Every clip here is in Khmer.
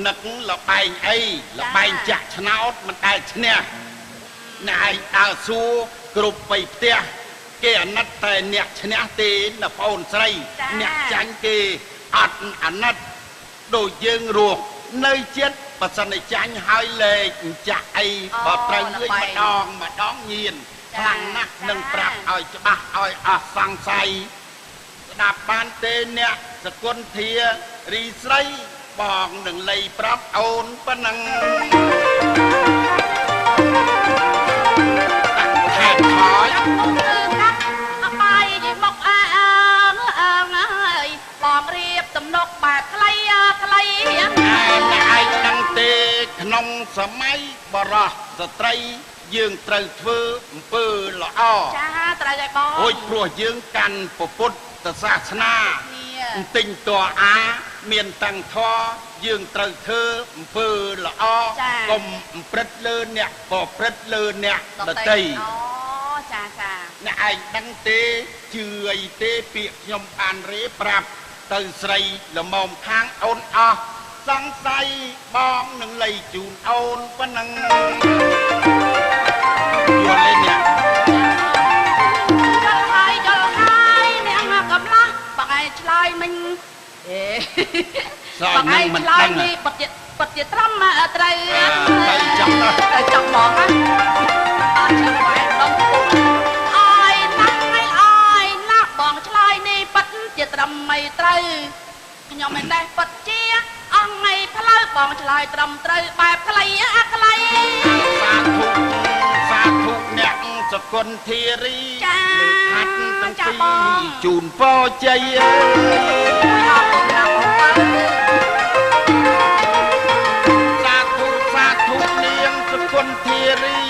នឹកលបែងអីលបែងចាក់ឆ្នោតមិនដែលឈ្នះអ្នកឯងដើរសួរគ្រប់បីផ្ទះគេអាណិតតែអ្នកឈ្នះទេណាប្អូនស្រីអ្នកចាញ់គេអត់អាណិតដូចយើងរស់នៅចិត្តបើសិនតែចាញ់ហើយលេខចាក់អីបើត្រូវងើយម្ដងម្ដងញៀនខ្លាំងណាស់នឹងប្រាប់ឲ្យច្បាស់ឲ្យអស់សង្ស័យស្ដាប់បានទេអ្នកសគុណធារីស្រីបងនឹងលៃប្រាប់អូនប៉ុណ្ណឹងខេតថយកាត់អបាយមកអើអើអើយបងរៀបទំនុកបែបខ្លីខ្លីឯងដឹងទេក្នុងសម័យបរោះស្ត្រីយើងត្រូវធ្វើអំពើល្អចាត្រូវហើយបងអូយព្រោះយើងកាន់ពុទ្ធសាសនាទិញតអាមានតាំងធរយើងត្រូវធ្វើអំពើល្អកុំព្រឹត្តលើអ្នកប្រព្រឹត្តលើអ្នកដទៃអូចាចាអ្នកឯងដឹងទេជឿអីទេពាក្យខ្ញុំបានរេប្រាប់ទៅស្រីល្មមខាងអូនអស់សង្ស័យបងនឹងលៃជូនអូនប៉ុណ្ណឹងយល់ទេអ្នកយល់ហើយយល់ហើយអ្នកកំឡោះបងឯងឆ្លើយមិញអេបងឯងឆ្លើយនេះពិតជាពិតជាត្រឹមត្រូវទៅចង់ទៅចង់បងណាអត់ជឿបងឯងដងអើយណាស់ហើយអើយណាស់បងឆ្លើយនេះពិតជាត្រឹមមិនត្រូវខ្ញុំឯនេះពិតជាអង្គឯផ្លូវបងឆ្លើយត្រឹមត្រូវបែបខ្លីអាខ្លីសាធុសាធុអ្នកសគុណធារីចាហាត់ទាំងពីរជូនពរជ័យអរគុណណាស់បងសាធុសាធុនាងសគុណធារី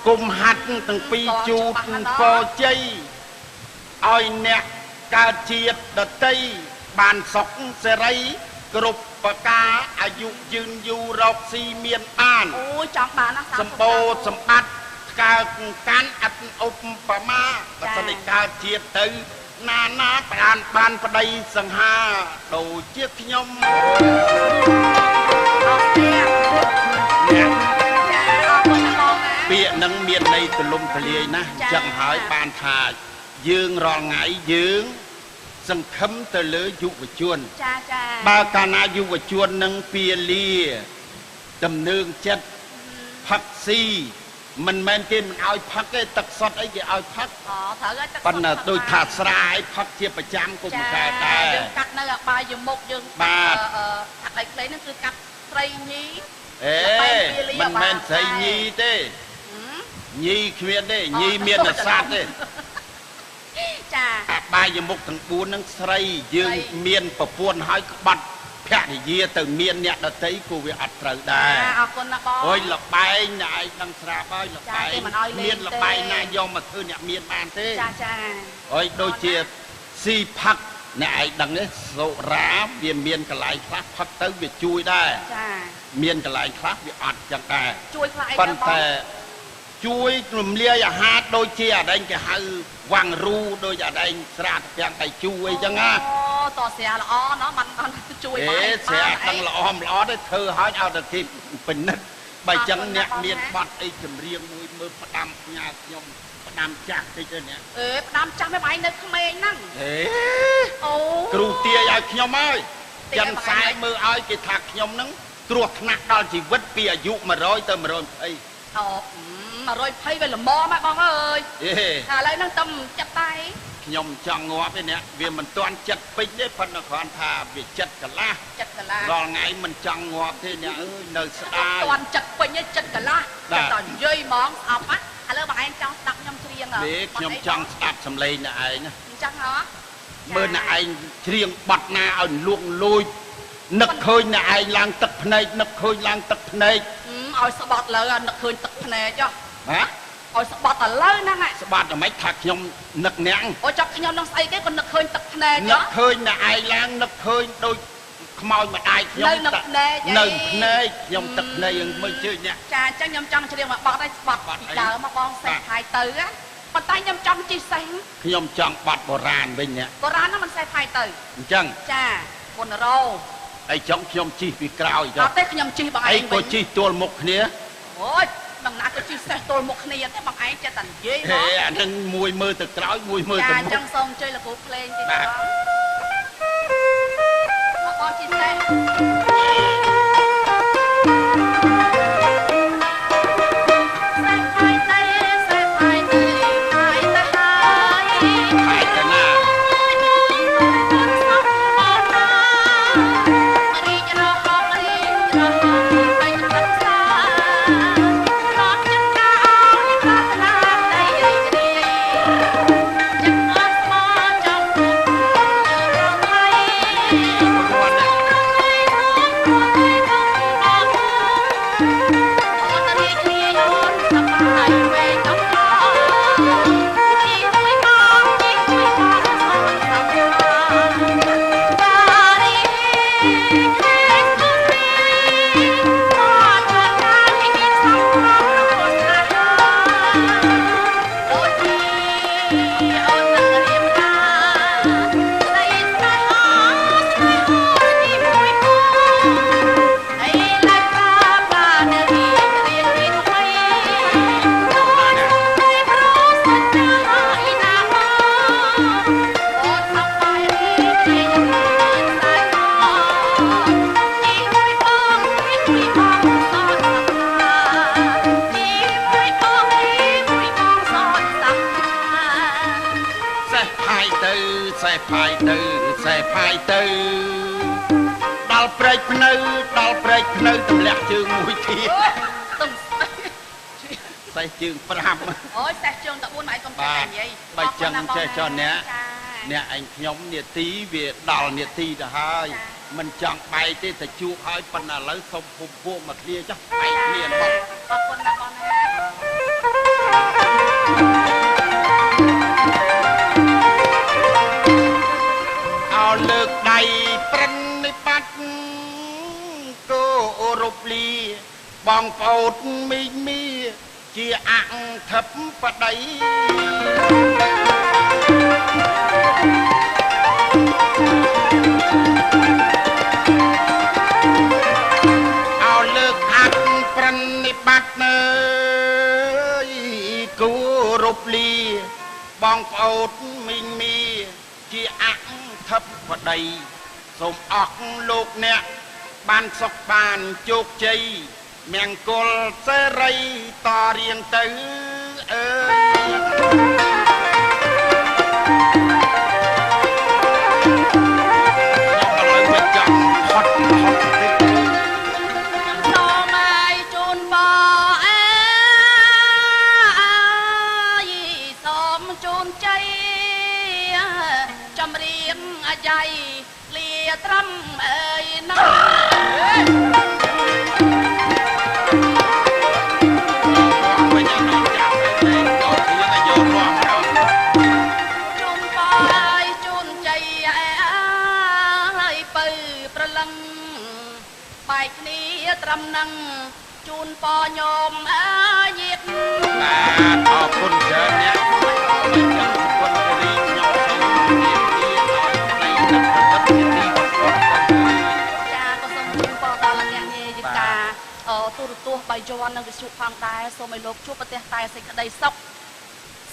គុំហាត់ទាំងពីរជូនពរជ័យឲ្យអ្នកកើតជាតិដតីបានសុខសេរីគ្រប់ប្រការអាយុយឺនយូររកស៊ីមានបានអូយចង់បានណាសម្បូរសម្បត្តិកើកាន់អត់ឧបមាបើសិនតែកើតជាតិទៅណាណាប្រានបានប្តីសង្ហាដូចជាខ្ញុំពាក្យនឹងមានន័យទលំទលាយណាស់អញ្ចឹងហើយបានថាយើងរាល់ថ្ងៃយើងសង្ឃឹមទៅលើយុវជនចាចាបើកាលណាយុវជននឹងពាលាទំនើងចិត្តផឹកស៊ីមិនមែនគេមិនឲ្យផឹកទេទឹកសុទ្ធអីគេឲ្យផឹកអូត្រូវហើយទឹកប៉ុន្តែដូចថាស្រាយផឹកជាប្រចាំគុំកើតដែរយើងកាត់នៅអបាយមុខយើងបាទកាត់អីខ្លីហ្នឹងគឺកាត់ស្រីញីអេមិនមែនស្រីញីទេញីគ្មានទេញីមានតែសត្វទេចាអបាយមុខទាំង4នឹងស្រីយើងមានប្រពន្ធហើយក្បាត់ភរិយាទៅមានអ្នកដទៃគូវាអត់ត្រូវដែរអរគុណណាស់បងអូយលបែងណាឯងដឹងស្រាប់ហើយលបែងមានលបែងណាយកមកធ្វើអ្នកមានបានទេចាចាអូយដូចជាស៊ីផឹកអ្នកឯងដឹងទេសុរាវាមានកន្លែងខ្លះផឹកទៅវាជួយដែរចាមានកន្លែងខ្លះវាអត់ចឹងដែរជួយខ្លះអីប៉ុន្តែជួយរំលាយអាហារដូចជាអាដែងគេហៅវាំងរូដូចអាដែងស្រាតាំងតៃជូអីចឹងណាអូតស្រាល្អណោះมันជួយបានអេស្រាដឹងល្អមិនល្អទេធ្វើឲ្យឲ្យតែគេពិនិត្យបើចឹងអ្នកមានបត់អីចម្រៀងមួយមើលផ្ដាំផ្ញើខ្ញុំផ្ដាំចាស់តិចទៅអ្នកអេផ្ដាំចាស់មិនឯងនៅក្មេងហ្នឹងអេអូគ្រូទាយឲ្យខ្ញុំហើយចិនខ្សែមើលឲ្យគេថាខ្ញុំហ្នឹងគ្រោះថ្នាក់ដល់ជីវិតពីអាយុ100ទៅ120អូ120វាល្មមហ៎បងអើយឥឡូវហ្នឹងតំចិត្តតែខ្ញុំចង់ងាប់ទេអ្នកវាមិនទាន់ចិត្តពេញទេប៉ុន្តែគ្រាន់ថាវាចិត្តកន្លះចិត្តកន្លះរាល់ថ្ងៃមិនចង់ងាប់ទេអ្នកអើយនៅស្ដាយទាន់ចិត្តពេញទេចិត្តកន្លះចិត្តតែនិយាយហ្មងស្អប់ណាឥឡូវបងឯងចង់ស្ដាប់ខ្ញុំច្រៀងទេខ្ញុំចង់ស្ដាប់សំឡេងអ្នកឯងណាអញ្ចឹងហ៎មើលអ្នកឯងច្រៀងបត់ណាឲ្យលួងលួចនឹកឃើញអ្នកឯងឡើងទឹកភ្នែកនឹកឃើញឡើងទឹកភ្នែក ឲ្យស្បត់លើនឹកឃើញទឹកភ្នែកហ៎ ហ៎ ឲ្យស្បត់ឥឡូវហ្នឹង ស្បត់អ្ហ្មិចថាខ្ញុំនឹកអ្នក អូចុះខ្ញុំនឹងស្អីគេក៏នឹកឃើញទឹកភ្នែក នឹកឃើញអ្នកឯងឡើងនឹកឃើញដូចខ្មោចម្ដាយខ្ញុំ នៅភ្នែក នៅភ្នែកខ្ញុំទឹកភ្នែកយើងមើលជើងអ្នក ចាអញ្ចឹងខ្ញុំចង់ច្រៀងមកបត់ឲ្យស្បត់ពីដើមមកបងសេះផាយទៅណាប៉ុន្តែខ្ញុំចង់ជិះសេះ ខ្ញុំចង់បត់បុរាណវិញអ្នក បុរាណហ្នឹងមិនសេះផាយទៅ អញ្ចឹង ចាបុនរោ អីចង់ខ្ញុំជិះពីក្រោយចុះ អត់ទេខ្ញុំជិះបងឯង អីក៏ជិះទល់មុខគ្នា អូយបងណាក៏ជិះសេះទល់មុខគ្នាទេបងឯងចេះតែនិយាយ ហេអានឹងមួយមើលទៅក្រោយមួយមើលទៅមុខ ចាអញ្ចឹងសូមជួយលោកគ្រូភ្លេងតិចបងបងជិះសេះ ដល់ព្រែកភ្នៅដល់ព្រែកភ្នៅទម្លាក់ជើងមួយទៀតសេះជើង5 អូយសេះជើងតែ4មកឯងកុំចេះតែនិយាយ បើចឹងចេះចុះអ្នកអ្នកឯងខ្ញុំនាទីវាដល់នាទីទៅហើយមិនចង់បែកទេតែជួបហើយប៉ុន្តែឥឡូវសុំពុំពួកមកគ្នាចុះបែកគ្នាបង អរគុណណាស់បងណា អោលើកដៃប្រិននិបត្តិគោរពលាបងប្អូនមីងមីជាអធិបតីអោលើកអត្តប្រិននិបត្តិនើយគោរពលាបងប្អូនមីងមីជាអធិបតីសូមអស់លោកអ្នកបានសុខបានជោគជ័យមង្គលសេរីតរៀងទៅអើយខ្ញុំឥឡូវមិនចង់ផុតផុតតិច ខ្ញុំសូមឲ្យជូនបអើយសូមជូនជ័យចំរៀងអាយ៉ៃលាត្រឹមអើយណា ជូនបាយជូនជ័យអើយពៅប្រលឹងបែកគ្នាត្រឹមនឹងជូនពញោមអើយញាត បាទអរគុណច្រើនអ្នកខ្ញុំសុគន្ធរីខ្ញុំសូមជម្រាបលាដោយក្តីនឹកប្រឌិតជាទីបំផុត ចាក៏សូមជូនពរដល់អ្នកងាយយការទូរទស្សន៍បាយ័ននិងវិទ្យុផងដែរសូមឲ្យលោកជួបប្រទះតែសេចក្តីសុខ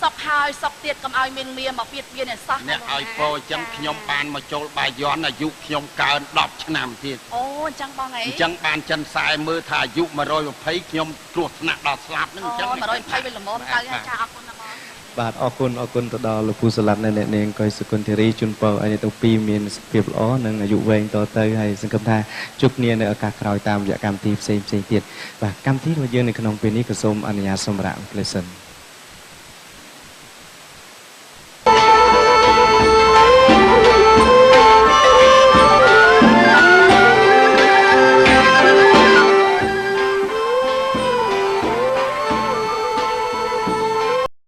សុខហើយសុខទៀតកុំឲ្យមានមៀមកបៀតបៀនឲ្យសោះ អ្នកឲ្យពរអញ្ចឹងខ្ញុំបានមកចូលបាយ័នអាយុខ្ញុំកើន10ឆ្នាំទៀត អូអញ្ចឹងបងអី អញ្ចឹងបានចិនខ្សែមើលថាអាយុ120ខ្ញុំគ្រោះថ្នាក់ដល់ស្លាប់ហ្នឹងអញ្ចឹង 120វិញល្មមទៅចាអរគុណណាស់បង បាទអរគុណអរគុណទៅដល់លោកពូសាឡាត់និងអ្នកនាងកុយសុគន្ធិរីជូនពរឲ្យអ្នកទាំងពីរមានសុខភាពល្អនិងអាយុវែងតទៅហើយសង្ឃឹមថាជួបគ្នានៅឱកាសក្រោយតាមរយៈកម្មវិធីផ្សេងផ្សេងទៀតបាទកម្មវិធីរបស់យើងនៅក្នុងពេលនេះក៏សូមអនុញ្ញាតសម្រាប់ផ្លេសិន